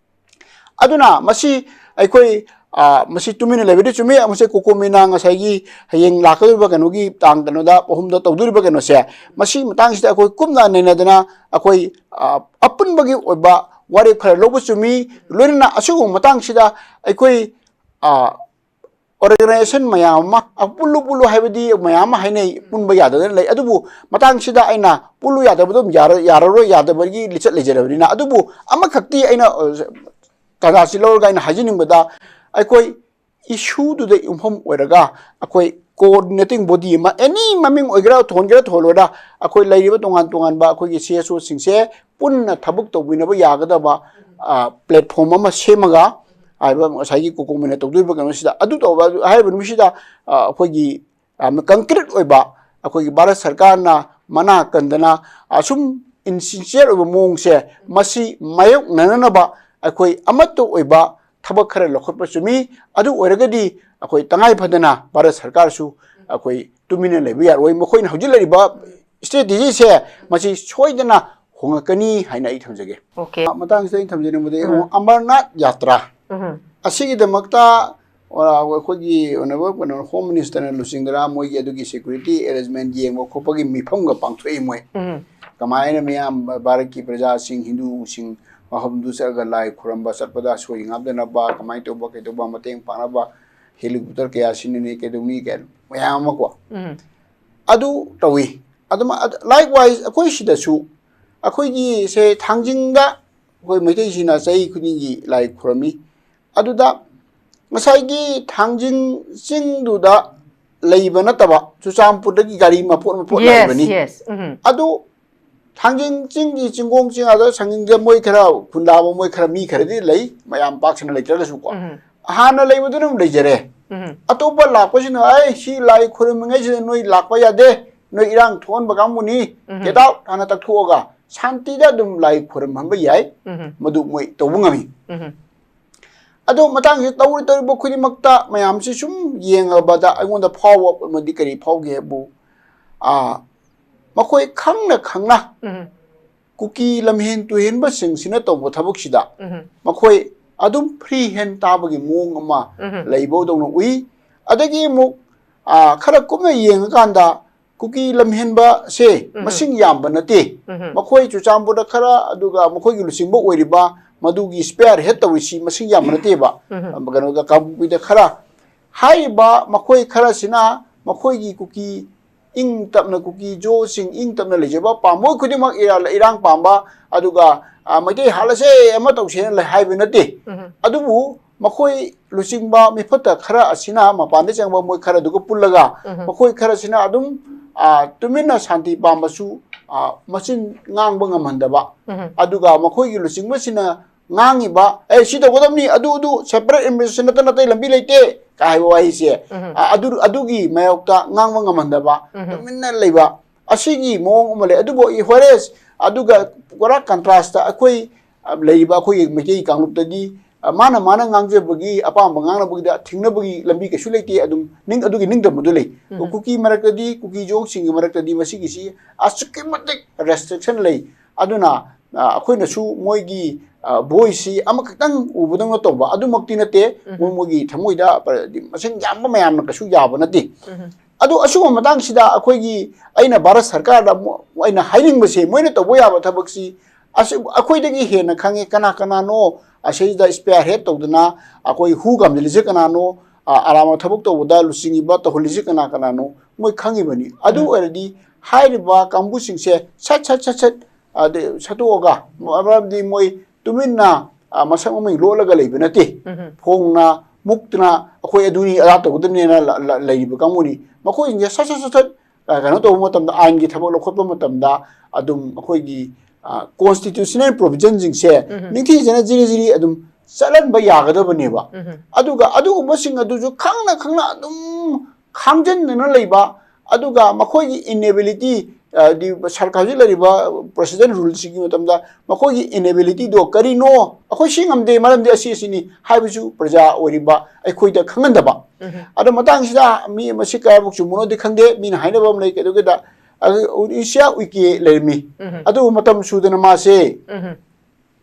ꯑꯗꯨꯅ ꯃꯁꯤ ꯑꯩꯈꯣꯏ, ꯑ, ꯃꯁꯤ ꯇꯨꯃꯤꯟꯅ ꯂꯩꯕꯗꯤ ꯆꯨꯝꯃꯤ꯫ ꯃꯁꯤ ꯀꯣꯀꯣꯃꯤꯅ ꯉꯁꯥꯏꯒꯤ ꯍꯌꯦꯡ ꯂꯥꯛꯀꯗꯧꯔꯤꯕ ꯀꯩꯅꯣꯒꯤ ꯇꯥꯡ ꯀꯩꯅꯣꯗ ꯑꯍꯨꯝꯗ ꯇꯧꯗꯣꯔꯤꯕ ꯀꯩꯅꯣꯁꯦ, ꯃꯁꯤ ꯃꯇꯥꯡꯁꯤꯗ ꯑꯩꯈꯣꯏ ꯀꯨꯞꯅ ꯅꯩꯅꯗꯅ ꯑꯩꯈꯣꯏ, ꯑ, ꯑꯄꯨꯟꯕꯒꯤ ꯑꯣꯏꯕ ꯋꯥꯔꯦꯞ ꯈꯔ ꯂꯧꯕ ꯆꯨꯝꯃꯤ꯫ ꯂꯣꯏꯅꯅ ꯑꯁꯤꯒꯨꯝꯕ ꯃꯇꯥꯡꯁꯤꯗ ꯑꯩꯈꯣꯏ, ꯑ, organization ꯃꯌꯥꯝ ꯑꯃ, ꯑ, ꯄꯨꯜꯂꯨ ꯄꯨꯜꯂꯨ ꯍꯥꯏꯕꯗꯤ ꯃꯌꯥꯝ ꯑꯃ ꯍꯥꯏꯅꯩ, ꯄꯨꯟꯕ ꯌꯥꯗꯗꯅ ꯂꯩ꯫ ꯑꯗꯨꯕꯨ ꯃꯇꯥꯡꯁꯤꯗ ꯑꯩꯅ ꯄꯨꯜꯂꯨ ꯌꯥꯗꯕꯗꯣ ꯑꯗꯨꯝ ꯌꯥꯔ-, ꯌꯥꯔꯔꯣꯏ, ꯌꯥꯗꯕꯒꯤ ꯂꯤꯆꯠ ꯂꯩꯖꯔꯕꯅꯤꯅ꯫ ꯑꯗꯨꯕꯨ ꯑꯃꯈꯛꯇꯤ ꯑꯩꯅ, ꯑ, ꯇꯥꯟꯖꯥꯁꯤ ꯂꯧꯔꯒ ꯑꯩꯅ ꯍꯥꯏꯖꯅꯤꯡꯕꯗ, ꯑꯩꯈꯣꯏ ꯏꯁꯨꯗꯨꯗ ꯌꯨꯝꯐꯝ ꯑꯣꯏꯔꯒ ꯑꯩꯈꯣꯏ coordinating body ꯑꯃ, any ꯃꯃꯤꯡ ꯑꯣꯏꯒꯦꯔꯥ, ꯊꯣꯟꯒꯦꯔꯥ ꯊꯣꯜꯂꯣꯏꯔꯥ, ꯑꯩꯈꯣꯏ ꯂꯩꯔꯤꯕ ꯇꯣꯉꯥꯟ ꯇꯣꯉꯥꯟꯕ ꯑꯩꯈꯣꯏꯒꯤ C S O ꯁꯤꯡꯁꯦ ꯄꯨꯟꯅ ꯊꯕꯛ ꯇꯧꯕꯤꯅꯕ ꯌꯥꯒꯗꯕ, ꯑ, platform ꯑꯃ ꯁꯦꯝꯃꯒ, ꯍꯥꯏꯕ ꯉꯁꯥꯏꯒꯤ ꯀꯣꯀꯣꯃꯤꯅ ꯇꯧꯗꯣꯔꯤꯕ ꯀꯩꯅꯣꯁꯤꯗ, ꯑꯗꯨ ꯇꯧꯕ, ꯑꯗꯨ ꯍꯥꯏꯔꯤꯕ ꯅꯨꯃꯤꯠꯁꯤꯗ, ꯑ, ꯑꯩꯈꯣꯏꯒꯤ ꯌꯥꯝꯅ concrete ꯑꯣꯏꯕ, ꯑꯩꯈꯣꯏꯒꯤ ꯚꯥꯔꯠ ꯁꯔꯀꯥꯔꯅ ꯃꯅꯥ ꯀꯟꯗꯅ ꯑꯁꯨꯝ insincere ꯑꯣꯏꯕ ꯃꯑꯣꯡꯁꯦ, ꯃꯁꯤ ꯃꯥꯌꯣꯛꯅꯅꯅꯕ ꯑꯩꯈꯣꯏ ꯑꯃꯠꯇ ꯑꯣꯏꯕ ꯊꯕꯛ ꯈꯔ ꯂꯧꯈꯠꯄ ꯆꯨꯝꯃꯤ꯫ ꯑꯗꯨ ꯑꯣꯏꯔꯒꯗꯤ ꯑꯩꯈꯣꯏ ꯇꯉꯥꯏ ꯐꯗꯅ ꯚꯥꯔꯠ ꯁꯔꯀꯥꯔꯁꯨ ꯑꯩꯈꯣꯏ ꯇꯨꯃꯤꯟꯅ ꯂꯩꯕ ꯌꯥꯔꯣꯏ꯫ ꯃꯈꯣꯏꯅ ꯍꯧꯖꯤꯛ ꯂꯩꯔꯤꯕ strategy ꯁꯦ ꯃꯁꯤ ꯁꯣꯏꯗꯅ ꯍꯣꯡꯉꯛꯀꯅꯤ ꯍꯥꯏꯅ ꯑꯩ ꯊꯝꯖꯒꯦ꯫ Okay. ꯃꯇꯥꯡꯁꯤꯗ ꯑꯩꯅ ꯊꯝꯖꯅꯤꯡꯕꯗꯤ ꯑꯃꯔꯅꯥꯊ ꯌꯥꯇ꯭ꯔꯥ ꯎꯝ. ꯑꯁꯤꯒꯤꯗꯃꯛꯇ, ꯑ, ꯑꯩꯈꯣꯏꯒꯤ honourable ꯀꯩꯅꯣ, Home Minister ꯅ ꯂꯨꯆꯤꯡꯗꯅ ꯃꯣꯏꯒꯤ ꯑꯗꯨꯒꯤ security arrangement ꯌꯦꯡꯕ ꯈꯣꯠꯄꯒꯤ ꯃꯤꯐꯝꯒ ꯄꯥꯡꯊꯣꯛꯏ ꯃꯣꯏ꯫ ꯎꯝ. ꯀꯃꯥꯏꯅ ꯃꯤꯌꯥꯝ ꯚꯥꯔꯠꯀꯤ ꯄ꯭ꯔꯖꯥꯁꯤꯡ, ꯍꯤꯟꯗꯨꯁꯤꯡ ꯃꯐꯝꯗꯨ ꯆꯠꯂꯒ ꯂꯥꯏ ꯈꯨꯔꯝꯕ ꯆꯠꯄꯗ ꯁꯣꯏ ꯉꯥꯝꯗꯅꯕ ꯀꯃꯥꯏꯅ ꯇꯧꯕ, ꯀꯩꯗꯧꯕ, ꯃꯇꯦꯡ ꯄꯥꯡꯅꯕ helicopter ꯀꯌꯥ ꯁꯤꯖꯤꯟꯅꯅꯤ, ꯀꯩꯗꯧꯅꯤ, ꯀꯩ ꯃꯌꯥꯝ ꯑꯃꯀꯣ꯫ ꯎꯝ. ꯑꯗꯨ ꯇꯧꯏ꯫ ꯑꯗꯨꯃ-, ꯑꯗ-, likewise ꯑꯩꯈꯣꯏ ꯁꯤꯗꯁꯨ, ꯑꯩꯈꯣꯏꯒꯤ ꯁꯦ ꯊꯥꯡꯖꯤꯡꯗ ꯑꯩꯈꯣꯏ ꯃꯩꯇꯩꯁꯤꯡꯅ ꯆꯍꯤ ꯈꯨꯗꯤꯡꯒꯤ ꯂꯥꯏ ꯈꯨꯔꯝꯃꯤ꯫ ꯑꯗꯨꯗ ꯉꯁꯥꯏꯒꯤ ꯊꯥꯡꯖꯤꯡ ꯆꯤꯡꯗꯨꯗ ꯂꯩꯕ ꯅꯠꯇꯕ, ꯆꯨꯔꯆꯥꯟꯄꯨꯔꯗꯒꯤ ꯒꯥꯔꯤ ꯃꯄꯣꯠ ꯃꯄꯣꯠ Yes, ꯂꯥꯛꯏꯕꯅꯤ꯫ yes. ꯎꯝ. ꯑꯗꯨ ꯊꯥꯡꯖꯤꯡ ꯆꯤꯡꯒꯤ ꯆꯤꯡꯒꯣꯡ ꯆꯤꯡ ꯑꯗ ꯁꯪꯒꯤꯡꯗ ꯃꯣꯏ ꯈꯔ ꯈꯨꯟꯗꯥꯕ, ꯃꯣꯏ ꯈꯔ ꯃꯤ ꯈꯔꯗꯤ ꯂꯩ, ꯃꯌꯥꯝ ꯄꯥꯛ ꯁꯟꯅ ꯂꯩꯇ꯭ꯔꯒꯁꯨꯀꯣ꯫ ꯎꯝ. ꯍꯥꯟꯅ ꯂꯩꯕꯗꯨꯅ ꯑꯗꯨꯝ ꯂꯩꯖꯔꯦ꯫ ꯎꯝ. ꯑꯇꯣꯞꯄ ꯂꯥꯛꯄꯁꯤꯅ, "ꯑꯩ ꯁꯤ ꯂꯥꯏ ꯈꯨꯔꯨꯝꯃꯤꯉꯩꯁꯤꯗ ꯅꯣꯏ ꯂꯥꯛꯄ ꯌꯥꯗꯦ, ꯅꯣꯏ ꯏꯔꯥꯡ ꯊꯣꯛꯍꯟꯕ ꯀꯥꯡꯕꯨꯅꯤ, ꯎꯝ. Get out" ꯍꯥꯟꯅ ꯇꯛꯊꯣꯛꯑꯒ ꯁꯥꯟꯇꯤꯗ ꯑꯗꯨꯝ ꯂꯥꯏ ꯈꯨꯔꯨꯝꯍꯟꯕ ꯌꯥꯏ꯫ ꯎꯝ. ꯃꯗꯨ ꯃꯣꯏ ꯇꯧꯕ ꯉꯝꯃꯤ꯫ ꯎꯝ. ꯑꯗꯣ ꯃꯇꯥꯡꯁꯤꯗ ꯇꯧꯔꯤ ꯇꯧꯔꯤꯕ ꯈꯨꯗꯤꯡꯃꯛꯇ ꯃꯌꯥꯝꯁꯤ ꯁꯨꯝ ꯌꯦꯡꯉꯕꯗ ꯑꯩꯉꯣꯟꯗ ꯐꯥꯎꯕ ꯑꯃꯗꯤ ꯀꯔꯤ ꯐꯥꯎꯒꯦ ꯍꯥꯏꯕꯨ, ꯑꯥ, ꯃꯈꯣꯏ ꯈꯪꯅ ꯈꯪꯅ ꯎꯝ. ꯀꯨꯀꯤ ꯂꯝꯍꯦꯟ ꯇꯨꯍꯦꯟꯕꯁꯤꯡꯁꯤꯅ ꯇꯧꯕ ꯊꯕꯛꯁꯤꯗ ꯎꯝ. ꯃꯈꯣꯏ ꯑꯗꯨꯝ free hand ꯇꯥꯕꯒꯤ ꯃꯑꯣꯡ ꯑꯃ ꯎꯝ꯫ ꯂꯩꯕꯗꯧꯅ ꯎꯏ꯫ ꯑꯗꯒꯤ ꯑꯃꯨꯛ, ꯑ, ꯈꯔ ꯀꯨꯞꯅ ꯌꯦꯡꯉꯀꯥꯟꯗ ꯀꯨꯀꯤ ꯂꯝꯍꯦꯟꯕꯁꯦ ꯎꯝ꯫ ꯃꯁꯤꯡ ꯌꯥꯝꯕ ꯅꯠꯇꯦ꯫ ꯎꯝ꯫ ꯃꯈꯣꯏ ꯆꯨꯔꯆꯥꯟꯄꯨꯔꯗ ꯈꯔ, ꯑꯗꯨꯒ ꯃꯈꯣꯏꯒꯤ ꯂꯨꯆꯤꯡꯕ ꯑꯣꯏꯔꯤꯕ ꯃꯗꯨꯒꯤ spearhead ꯇꯧꯔꯤꯁꯤ ꯃꯁꯤꯡ ꯌꯥꯝꯕ ꯅꯠꯇꯦꯕ꯫ ꯎꯝ꯫ ꯀꯩꯅꯣꯗ, ꯀꯥꯡꯄꯣꯛꯄꯤꯗ ꯈꯔ꯫ ꯍꯥꯏꯔꯤꯕ ꯃꯈꯣꯏ ꯈꯔꯁꯤꯅ ꯃꯈꯣꯏꯒꯤ ꯀꯨꯀꯤ ꯏꯪ ꯇꯞꯅ, ꯀꯨꯀꯤ ꯖꯣꯁꯤꯡ ꯏꯪ ꯇꯞꯅ ꯂꯩꯖꯕ, ꯄꯥꯝꯕ ꯈꯨꯗꯤꯡꯃꯛ ꯏꯔꯥ-, ꯏꯔꯥꯡ ꯄꯥꯝꯕ, ꯑꯗꯨꯒ, ꯑ, ꯃꯩꯇꯩ ꯍꯥꯠꯂꯁꯦ, ꯑꯃ ꯇꯧꯁꯦꯅ ꯂꯩ ꯍꯥꯏꯕ ꯅꯠꯇꯦ꯫ ꯎꯝ꯫ ꯑꯗꯨꯕꯨ ꯃꯈꯣꯏ ꯂꯨꯆꯤꯡꯕ ꯃꯤꯐꯠꯇ ꯈꯔ ꯑꯁꯤꯅ, ꯃꯄꯥꯟꯗ ꯆꯪꯕ ꯃꯣꯏ ꯈꯔꯗꯨꯒ ꯄꯨꯜꯂꯒ, ꯎꯝ꯫ ꯃꯈꯣꯏ ꯈꯔꯁꯤꯅ ꯑꯗꯨꯝ, ꯑ, ꯇꯨꯃꯤꯟꯅ ꯁꯥꯟꯇꯤ ꯄꯥꯝꯕꯁꯨ, ꯑ, ꯃꯆꯤꯟ ꯉꯥꯡꯕ ꯉꯝꯍꯟꯗꯕ, ꯎꯝ꯫ ꯑꯗꯨꯒ ꯃꯈꯣꯏꯒꯤ ꯂꯨꯆꯤꯡꯕꯁꯤꯅ ꯉꯥꯡꯉꯤꯕ, "ꯑꯦ, ꯁꯤ ꯇꯧꯒꯗꯕꯅꯤ, ꯑꯗꯨ, ꯑꯗꯨ, separate administration ꯅꯠꯇꯅ ꯑꯇꯩ ꯂꯝꯕꯤ ꯂꯩꯇꯦ" ꯀꯥꯏ ꯍꯥꯏꯕ ꯋꯥꯍꯩꯁꯦ, ꯎꯝ꯫ ꯑ-, ꯑꯗꯨ, ꯑꯗꯨꯒꯤ ꯃꯥꯌꯣꯛꯇ ꯉꯥꯡꯕ ꯉꯝꯍꯟꯗꯕ, ꯎꯝ꯫ ꯇꯨꯃꯤꯟꯅ ꯂꯩꯕ, ꯑꯁꯤꯒꯤ ꯃꯑꯣꯡ ꯑꯃ ꯂꯩ꯫ ꯑꯗꯨꯕꯨ ꯍꯣꯔꯦꯁ, ꯑꯗꯨꯒ ꯄꯨꯔꯥ contrast ꯑꯩꯈꯣꯏ, ꯑ, ꯂꯩꯔꯤꯕ ꯑꯩꯈꯣꯏꯒꯤ ꯃꯩꯇꯩ ꯀꯥꯡꯂꯨꯞꯇꯗꯤ, ꯑ, ꯃꯥꯅ, ꯃꯥꯅ ꯉꯥꯡꯖꯕꯒꯤ, ꯑꯄꯥꯝꯕ ꯉꯥꯡꯅꯕꯒꯤꯗ ꯊꯤꯡꯅꯕꯒꯤ ꯂꯝꯕꯤ ꯀꯩꯁꯨ ꯂꯩꯇꯦ꯫ ꯑꯗꯨꯝ ꯅꯤꯡ-, ꯑꯗꯨꯒꯤ ꯅꯤꯡꯇꯝꯕꯗꯨ ꯂꯩ꯫ ꯎꯝ꯫ ꯀꯨꯀꯤ ꯃꯔꯛꯇꯗꯤ, ꯀꯨꯀꯤ ꯖꯣꯁꯤꯡꯒꯤ ꯃꯔꯛꯇꯗꯤ ꯃꯁꯤꯒꯤꯁꯤ ꯑꯁꯨꯛꯀꯤ ꯃꯇꯤꯛ restriction ꯂꯩ꯫ ꯑꯗꯨꯅ, ꯑ, ꯑꯩꯈꯣꯏꯅꯁꯨ ꯃꯣꯏꯒꯤ, ꯑ, voiceꯁꯤ ꯑꯃꯈꯛꯇꯪ ꯎꯕꯗꯧꯅ ꯇꯧꯕ ꯑꯗꯨꯃꯛꯇꯤ ꯅꯠꯇꯦ꯫ ꯎꯝ꯫ ꯃꯣꯏ, ꯃꯣꯏꯒꯤ ꯊꯃꯣꯏꯗ ꯄ-, ꯃꯁꯤꯡ ꯌꯥꯝꯕ ꯃꯌꯥꯝꯅ ꯀꯩꯁꯨ ꯌꯥꯕ ꯅꯠꯇꯦ꯫ ꯎꯝ꯫ ꯑꯗꯣ ꯑꯁꯤꯒꯨꯝꯕ ꯃꯇꯥꯡꯁꯤꯗ ꯑꯩꯈꯣꯏꯒꯤ, ꯑꯩꯅ ꯚꯥꯔꯠ ꯁꯔꯀꯥꯔꯗ ꯃꯣ-, ꯑꯩꯅ ꯍꯥꯏꯅꯤꯡꯕꯁꯦ, ꯃꯣꯏꯅ ꯇꯧꯕ ꯌꯥꯕ ꯊꯕꯛꯁꯤ ꯑꯁꯤ ꯑꯩꯈꯣꯏꯗꯒꯤ ꯍꯦꯟꯅ ꯈꯪꯉꯦ꯫ ꯀꯅꯥ ꯀꯅꯥꯅꯣ ꯑꯁꯤꯗ spearhead ꯇꯧꯗꯅ ꯑꯩꯈꯣꯏ ꯍꯨ ꯀꯥꯝꯖꯤꯜꯂꯤꯁꯦ ꯀꯅꯥꯅꯣ? ꯑ, ꯑꯔꯥꯟꯕ ꯊꯕꯛ ꯇꯧꯕꯗ ꯂꯨꯆꯤꯡꯉꯤꯕ, ꯇꯧꯍꯜꯂꯤꯁꯦ ꯀꯅꯥ ꯀꯅꯥꯅꯣ? ꯃꯣꯏ ꯈꯪꯉꯤꯕꯅꯤ꯫ ꯑꯗꯨ ꯎꯝ꯫ ꯑꯣꯏꯔꯗꯤ ꯍꯥꯏꯔꯤꯕ ꯀꯥꯡꯕꯨꯁꯤꯡꯁꯦ ꯁꯠ, ꯁꯠ, ꯁꯠ, ꯁꯠ, ꯑꯗꯩ ꯁꯠꯇꯣꯛꯑꯒ, ꯃꯔꯝꯗꯤ ꯃꯣꯏ ꯇꯨꯃꯤꯟꯅ, ꯑ, ꯃꯁꯛ ꯃꯃꯩ ꯂꯣꯠꯂꯒ ꯂꯩꯕ ꯅꯠꯇꯦ꯫ ꯎꯝ꯫ ꯐꯣꯡꯅ, ꯃꯨꯛꯇꯅ ꯑꯩꯈꯣꯏ ꯑꯗꯨꯅꯤ ꯑꯗꯥ ꯇꯧꯒꯗꯕꯅꯦꯅ ꯂ-, ꯂ-, ꯂꯩꯔꯤꯕ ꯀꯥꯡꯕꯨꯅꯤ꯫ ꯃꯈꯣꯏꯁꯤꯡꯁꯦ ꯁꯠ, ꯁꯠ, ꯁꯠ, ꯁꯠ, ꯑ, ꯀꯩꯅꯣ ꯇꯧꯕ ꯃꯇꯝꯗ, ꯑꯥꯏꯟꯒꯤ ꯊꯕꯛ ꯂꯧꯈꯠꯄ ꯃꯇꯝꯗ ꯑꯗꯨꯝ ꯑꯩꯈꯣꯏꯒꯤ, ꯑ, constitutional provisionꯁꯤꯡꯁꯦ ꯎꯝ꯫ ꯅꯤꯡꯊꯤꯖꯅ ꯖꯤꯔꯤ ꯖꯤꯔꯤ ꯑꯗꯨꯝ ꯆꯠꯍꯟꯕ ꯌꯥꯒꯗꯕꯅꯦꯕ꯫ ꯎꯝ꯫ ꯑꯗꯨꯒ ꯑꯗꯨꯒꯨꯝꯕꯁꯤꯡ ꯑꯗꯨꯁꯨ ꯈꯪꯅ ꯈꯪꯅ ꯑꯗꯨꯝ ꯈꯥꯡꯖꯟꯗꯅ ꯂꯩꯕ, ꯑꯗꯨꯒ ꯃꯈꯣꯏꯒꯤ inability, ꯑ, ꯗꯤ ꯁꯔꯀꯥꯔ ꯍꯧꯖꯤꯛ ꯂꯩꯔꯤꯕ president ruleꯁꯤꯒꯤ ꯃꯇꯝꯗ ꯃꯈꯣꯏꯒꯤ inabilityꯗꯣ ꯀꯔꯤꯅꯣ, ꯑꯩꯈꯣꯏ ꯁꯤ ꯉꯝꯗꯦ, ꯃꯔꯝꯗꯤ ꯑꯁꯤ ꯑꯁꯤꯅꯤ ꯍꯥꯏꯕꯁꯨ ꯄ꯭ꯔꯖꯥ ꯑꯣꯏꯔꯤꯕ ꯑꯩꯈꯣꯏꯗ ꯈꯪꯍꯟꯗꯕ꯫ ꯎꯝ꯫ ꯑꯗꯣ ꯃꯇꯥꯡꯁꯤꯗ ꯃꯤ ꯃꯁꯤ ꯀꯌꯥꯃꯨꯛ ꯆꯨꯝꯕꯅꯣꯗꯤ ꯈꯪꯗꯦ, ꯃꯤꯅ ꯍꯥꯏꯅꯕ ꯑꯃ ꯂꯩ, ꯀꯩꯗꯧꯒꯦꯗ, ꯑ, ꯎꯔꯤꯁꯤꯌꯥ ꯎꯏꯀꯦ ꯂꯩꯔꯝꯃꯤ꯫ ꯎꯝ꯫ ꯑꯗꯨꯕꯨ ꯃꯇꯝ ꯁꯨꯗꯅ ꯃꯥꯁꯦ ꯎꯝ꯫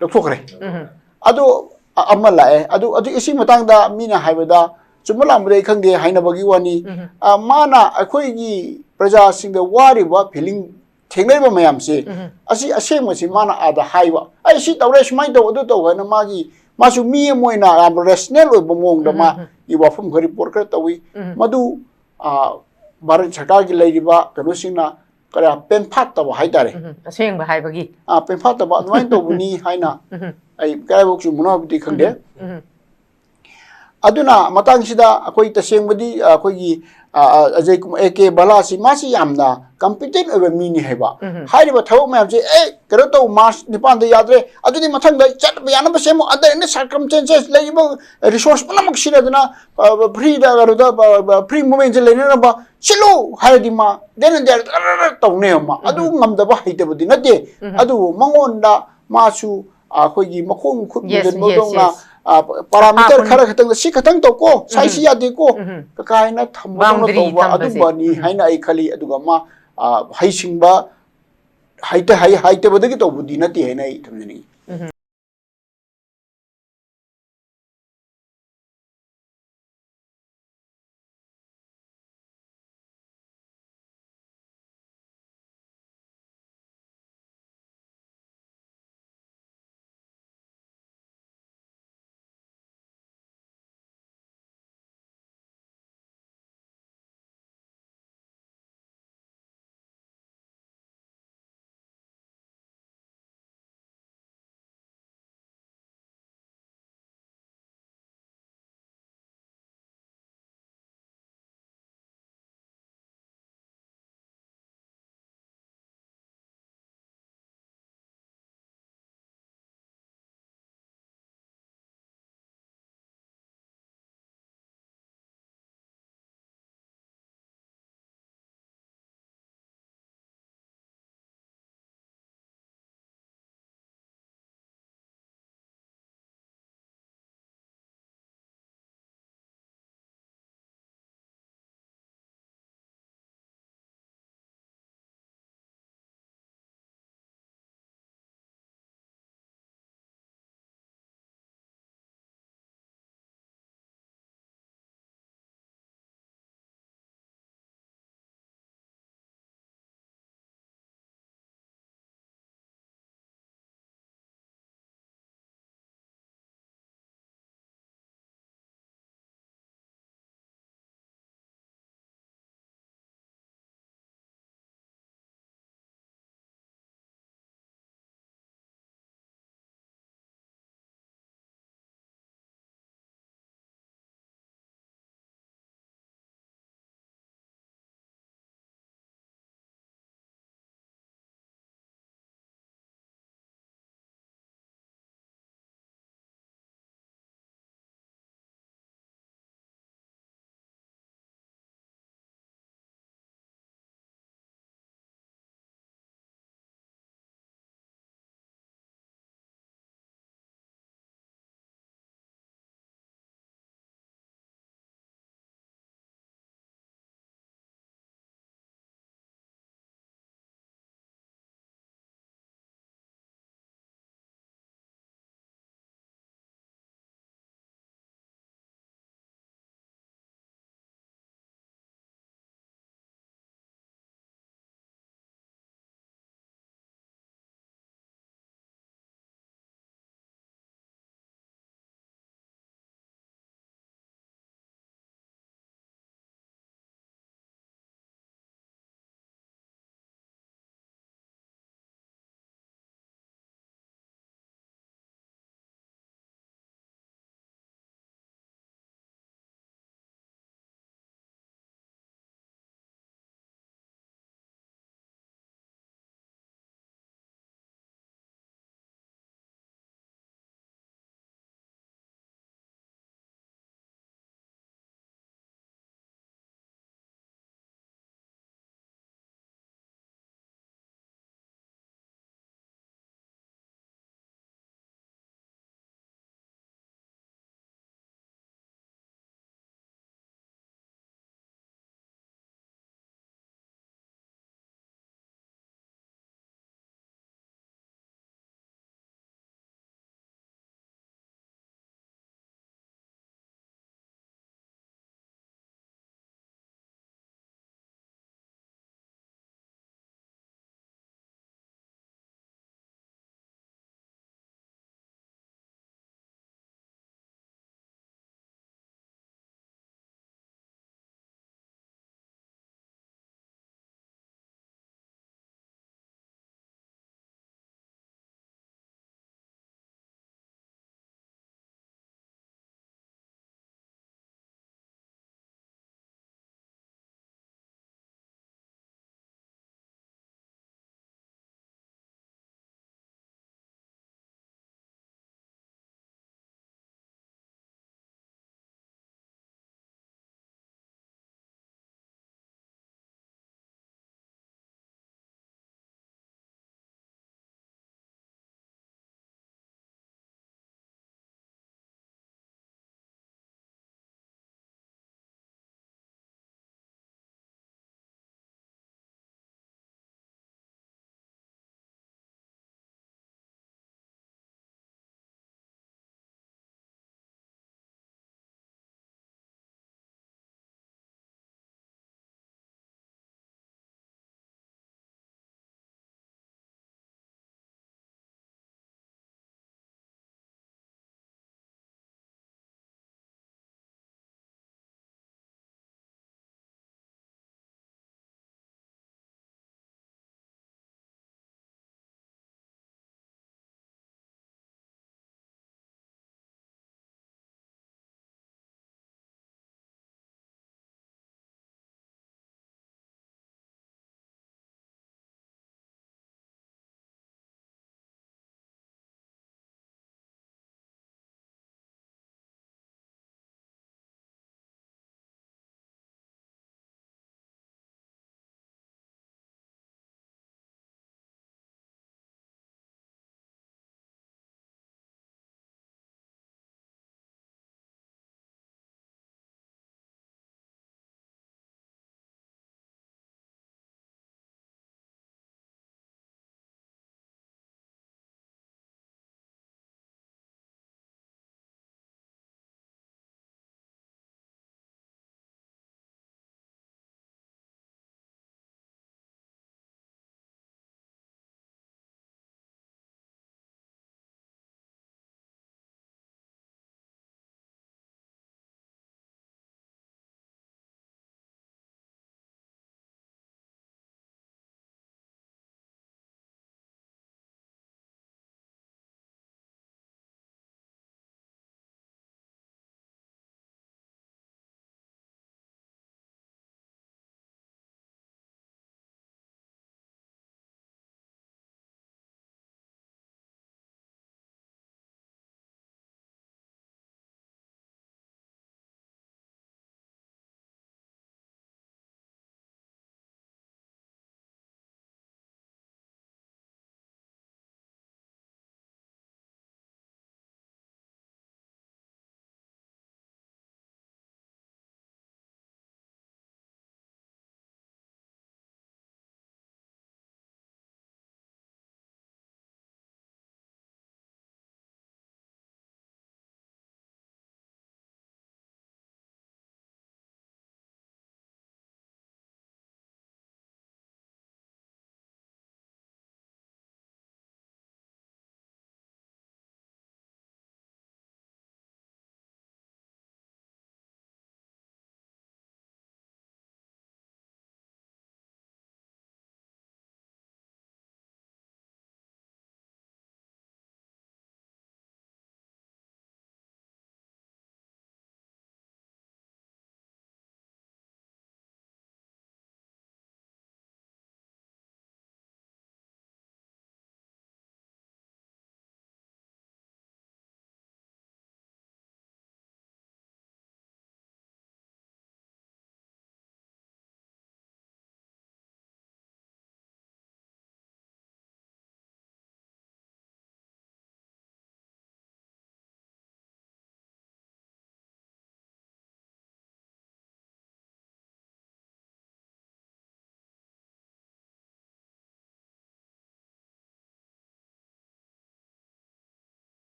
ꯂꯧꯊꯣꯛꯈ꯭ꯔꯦ꯫ ꯎꯝ꯫ ꯑꯗꯣ ꯑ- ꯑꯃ ꯂꯥꯛꯑꯦ꯫ ꯑꯗꯨ ꯑꯗꯨ ꯑꯁꯤ ꯃꯇꯥꯡꯗ ꯃꯤꯅ ꯍꯥꯏꯕꯗ, ꯆꯨꯝꯕ ꯂꯥꯟꯕꯗꯤ ꯑꯩ ꯈꯪꯗꯦ, ꯍꯥꯏꯅꯕꯒꯤ ꯋꯥꯅꯤ꯫ ꯎꯝ. ꯑ, ꯃꯥꯅ ꯑꯩꯈꯣꯏꯒꯤ ꯄ꯭ꯔꯖꯥꯁꯤꯡꯗ ꯋꯥꯔꯤꯕ ꯐꯤꯂꯤꯡ ꯊꯦꯡꯅꯔꯤꯕ ꯃꯌꯥꯝꯁꯦ, ꯎꯝ. ꯑꯁꯤ ꯑꯁꯦꯡꯕꯁꯤ ꯃꯥꯅ ꯑꯥꯗ ꯍꯥꯏꯕ, "ꯑꯩ ꯁꯤ ꯇꯧꯔꯦ, ꯁꯨꯃꯥꯏꯅ ꯇꯧ, ꯑꯗꯨ ꯇꯧ" ꯍꯥꯏꯅ ꯃꯥꯒꯤ, ꯃꯥꯁꯨ ꯃꯤ ꯑꯃ ꯑꯣꯏꯅ ꯌꯥꯝ ꯔꯦꯁꯅꯦꯜ ꯑꯣꯏꯕ ꯃꯑꯣꯡꯗ ꯎꯝ. ꯃꯥꯒꯤ ꯋꯥꯐꯝ ꯈꯔ ꯔꯤꯄꯣꯔꯠ ꯈꯔ ꯇꯧꯏ꯫ ꯎꯝ. ꯃꯗꯨ, ꯑ, ꯚꯥꯔꯠ ꯁꯔꯀꯥꯔꯒꯤ ꯂꯩꯔꯤꯕ ꯀꯩꯅꯣꯁꯤꯡꯅ ꯀꯌꯥ ꯄꯦꯟꯐꯥꯠꯇꯕ ꯍꯥꯏꯇꯥꯔꯦ꯫ ꯎꯝ. ꯑꯁꯦꯡꯕ ꯍꯥꯏꯕꯒꯤ ꯑ, ꯄꯦꯟꯐꯥꯠꯇꯕ ꯑꯗꯨꯃꯥꯏꯅ ꯇꯧꯕꯅꯤ ꯍꯥꯏꯅ ꯎꯝ. ꯑꯩ ꯀꯗꯥꯏꯐꯥꯎ ꯆꯨꯝꯕꯅꯣ ꯍꯥꯏꯕꯗꯤ ꯈꯪꯗꯦ꯫ ꯎꯝ. ꯑꯗꯨꯅ ꯃꯇꯥꯡꯁꯤꯗ ꯑꯩꯈꯣꯏ ꯇꯁꯦꯡꯕꯗꯤ, ꯑ, ꯑꯩꯈꯣꯏꯒꯤ, ꯑ, ꯑ, ꯑꯖꯌ ꯀꯨꯃꯥꯔ, ꯑꯦ ꯀꯦ ꯕꯂꯥꯁꯤ ꯃꯥꯁꯤ ꯌꯥꯝꯅ ꯀꯝꯄꯤꯇꯦꯟ ꯑꯣꯏꯕ ꯃꯤꯅꯤ ꯍꯥꯏꯕ꯫ ꯎꯝ. ꯍꯥꯏꯔꯤꯕ ꯊꯕꯛ ꯃꯌꯥꯝꯁꯦ, "ꯑꯦ, ꯀꯩꯅꯣ ꯇꯧ, ꯃꯥꯔꯆ ꯅꯤꯄꯥꯟꯗ ꯌꯥꯗ꯭ꯔꯦ, ꯑꯗꯨꯗꯤ ꯃꯊꯪꯗ ꯆꯠꯅꯕ ꯌꯥꯅꯕ ꯁꯦꯝꯃꯨ, under any circumstances ꯂꯩꯔꯤꯕ ꯔꯤꯁꯣꯔꯁ ꯄꯨꯝꯅꯃꯛ ꯁꯤꯖꯤꯟꯅꯗꯅ, ꯑ, ꯐ꯭ꯔꯤꯗ ꯀꯩꯅꯣꯗ, ꯑ, ꯑ, ꯐ꯭ꯔꯤ ꯃꯨꯚꯃꯦꯟꯁꯦ ꯂꯩꯅꯅꯕ ꯁꯤꯜꯂꯨ" ꯍꯥꯏꯔꯗꯤ ꯃꯥ then and there ꯇꯧꯅꯦꯕ ꯃꯥ꯫ ꯑꯗꯨ ꯉꯝꯗꯕ ꯍꯩꯇꯕꯗꯤ ꯅꯠꯇꯦ꯫ ꯎꯝ. ꯑꯗꯨꯕꯨ ꯃꯉꯣꯟꯗ ꯃꯥꯁꯨ ꯑꯩꯈꯣꯏꯒꯤ ꯃꯈꯣꯡ ꯈꯨꯠ Yes, ꯃꯨꯟꯖꯟꯕꯗꯧꯅ, yes. ꯑ, ꯄ-, ꯄꯥꯔꯥꯃꯤꯇꯔ ꯑꯄꯥꯛꯄ ꯈꯔ ꯈꯛꯇꯪꯗ ꯁꯤ ꯈꯛꯇꯪ ꯇꯧꯀꯣ, ꯁꯥꯏ ꯁꯤ ꯌꯥꯗꯦꯀꯣ, ꯎꯝ. ꯀꯥꯏꯅ ꯊꯝꯕꯗꯧꯅ Boundary ꯇꯧꯕ ꯊꯝꯕꯁꯦ. ꯑꯗꯨꯝꯕꯅꯤ ꯎꯝ. ꯍꯥꯏꯅ ꯑꯩ ꯈꯜꯂꯤ꯫ ꯑꯗꯨꯒ ꯃꯥ, ꯑ, ꯍꯩꯁꯤꯡꯕ, ꯍꯩꯇ-, ꯍꯩ-, ꯍꯩꯇꯕꯗꯒꯤ ꯇꯧꯕꯗꯤ ꯅꯠꯇꯦ ꯍꯥꯏꯅ ꯑꯩ ꯊꯝꯖꯅꯤꯡꯉꯤ꯫